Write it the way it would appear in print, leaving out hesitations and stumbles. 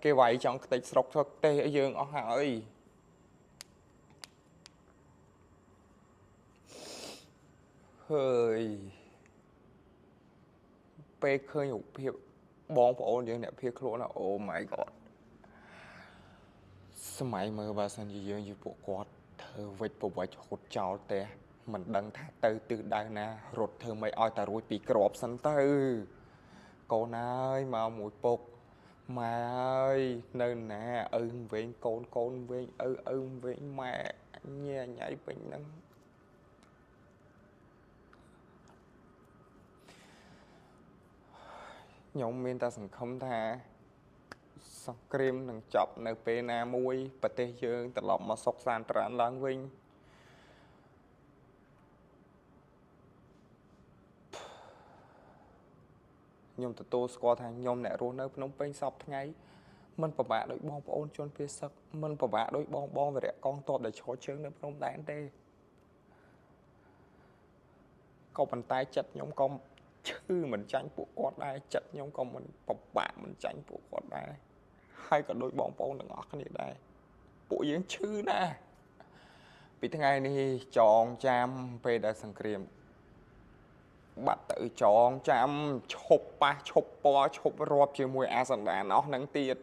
គេវាយចង់ខ្ទេចស្រុកធ្វើទេឲ្យយើងអស់ហើយហើយពេលឃើញរូបភាពបងប្អូនយើងអ្នកភៀសខ្លួនណា Oh my god សម័យមើលបើសិនជាយើងជាពួកគាត់ធ្វើវិចប្រវិចហត់ចោលផ្ទះមិនដឹងថាទៅទិសដៅណារត់ធ្វើម៉េចឲ្យតែរួចពីក្របសិនទៅកូនអើយមកមួយពុកម៉ែអើយនៅណាឪវិញកូនកូនវិញឪឪវិញម៉ែញ៉ែញ៉ៃពេញហ្នឹងខ្ញុំមានតែសង្ឃឹមថាសង្គ្រាមនឹងចប់នៅពេលណាមួយប្រទេសយើងត្រឡប់មកសុខសាន្តត្រានឡើងវិញខ្ញុំទទួលស្គាល់ថាខ្ញុំអ្នករស់នៅភ្នំពេញសពថ្ងៃមិនពិបាកដូចបងប្អូនជនភៀសសឹកមិនពិបាកដូចបងបងវរៈកងទ័ពដែលឈរជើងនៅភ្នំដែនទេក៏ប៉ុន្តែចិត្តខ្ញុំក៏ឈឺមិនចាញ់ពួកគាត់ដែរចិត្តខ្ញុំក៏មិនពិបាកមិនចាញ់ពួកគាត់ដែរហើយក៏ដូចបងប្អូនទាំងអស់គ្នាដែរពួកយើងឈឺណាស់ពីថ្ងៃនេះចងចាំពេលដែលសង្គ្រាមបាត់ទៅចងចាំឈប់ប៉ះឈប់ពណ៌ឈប់រាប់ជាមួយអាសន្តានអស់ហ្នឹងទៀត